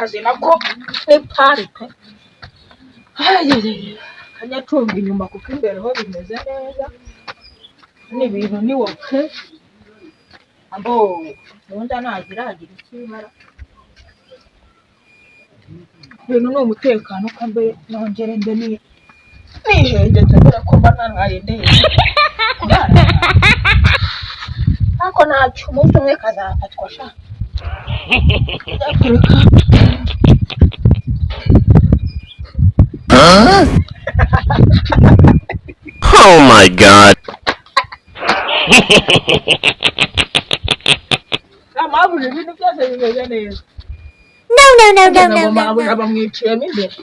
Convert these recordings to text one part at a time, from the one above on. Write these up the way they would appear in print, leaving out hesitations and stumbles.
Akazi nako ni pari pe. Kanyacunga inyuma kuko imbere ho bimeze neza, ni ibintu ni woke. Ambo ubundi ntagira agira icyo ibara. Ibintu ni umutekano, ko mbe nongere mbe ni nihengetse, dore ko mba naraye ndende. Ariko ntacyo, umunsi umwe kazafatwa sha. Nzakureka. Oh my God. Nta mpamvu, ibintu byose bimeze neza. No, no, no, no, Ngeze no, ngo no, mabuja no. bamwiciyemo imbere.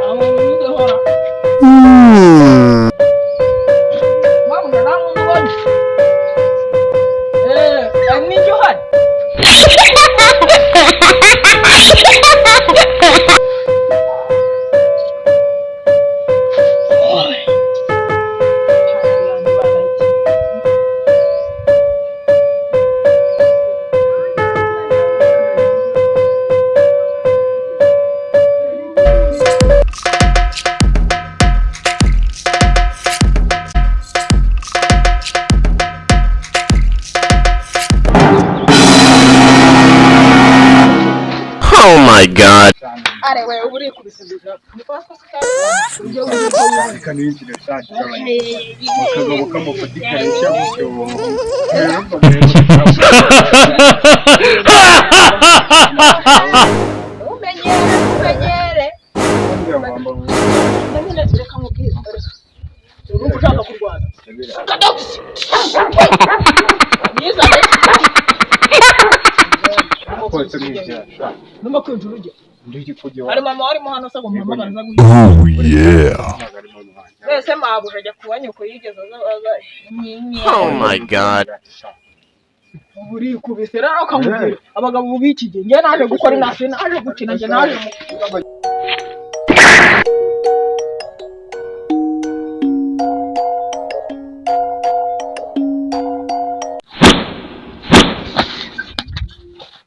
Amubwira. Mabuja, nta muntu ubonye. Eh, ninjye uhari. Oh my God. Are we, uba urikubise gusa. Ni kwa ko uburyo wibona. Reka niyinjire shaki akagabo k'amafuti kareshya gutyo rero. Umenyere, umenyere. Nyine reka nkubwire. Urumva ushaka kurwana. Kadogisi. Myiza. Numa kwinjira ujya. Hari mama warimo hano se ngo muhamagare aza guhita. Oh yeah. Mbese mabuja ajya kuba nyoko yigeze aza aza. Oh my God. Ubu urikubise rero ukamubwira abagabo b'iki gihe, njye naje gukora inasi, naje gukina, njye naje mu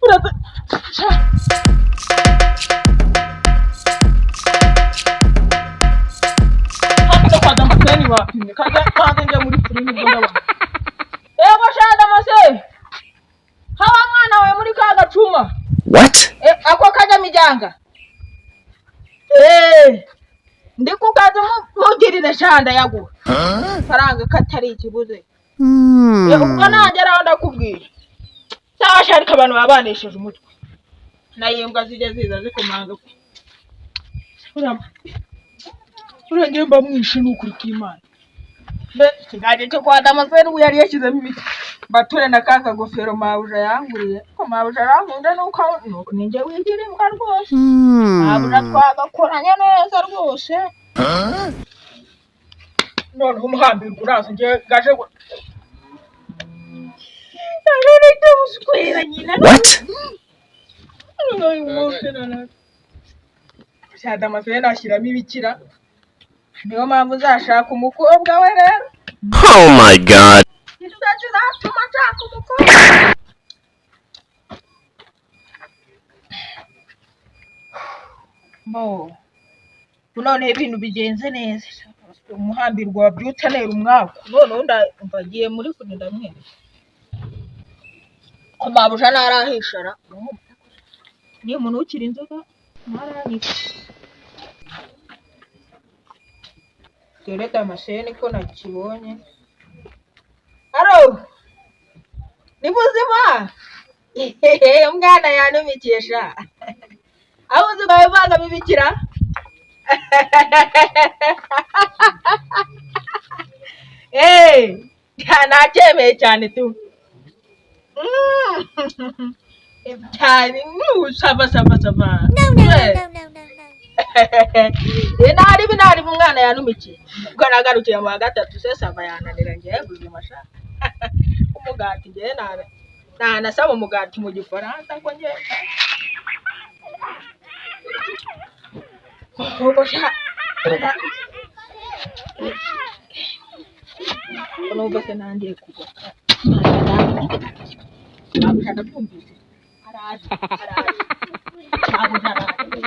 Uretse- Sha. Hano kwa Damascene bapimye kajya hanze, njya muri filimi ubwo ndabona. Yego sha Damascene, haba mwana wawe muri ka gacuma. What? Eh, ako kajya mijyanga. Eh, ndi ku kazi, mugirire sha, ndayaguha faranga katari ikibuze. Eh, ubwo nageraho ndakubwira. Sawa sha, ariko abantu baba banesheje umutwe nayimbwa zijya ziza zikomanga. Uriya ngewe mba mwishe, ni ukuri kw'Imana. Mbe ikiganiro cyo kwa Damascene ubu yari yashyizemo ibiti mbature na ka kagofero mabuja yanguriye, ko mabuja arankunda, nuko ni njye wigira imbwa rwose. Mabuja twagakoranye neza rwose. Noneho umuhambirwa uraza, njye gaje buswera nyina. What? Noneho uyu munsi noneho sha Damascene ashyiramo ibikira, niyo mpamvu uzashaka umukobwa we rero. Oh my God. Nicyo kizatuma nshaka umukobwa. Bo noneho ibintu bigenze neza, umuhambirwa wabyutse anera umwaku, noneho ndumva agiye muri kure, ndamwereka ko mabuja ntarahishara. Niyo umuntu ukiri inzoga ntaranyika. Dore Damascene ko nakibonye. Aro, ni muzima? Umwana yantumikisha. Aho uzi ngo bivangamo ibikira? Eh, nacyemeye cyane tu. Mm. Cyane, sava sava sava. No, no, no, no, no, no, no. Naribi naribi, umwana yanumikiye. Ubwo nagarukiye mu wa gatatu se sava yananira, ngewe buzima sha. k'umugati, ngewe nanasaba umugati mu Gifaransa ko ngewe ubwo sha numva se nangiye kugwa. Mabuja ndabyumvise, araje, araje, mabuja araje.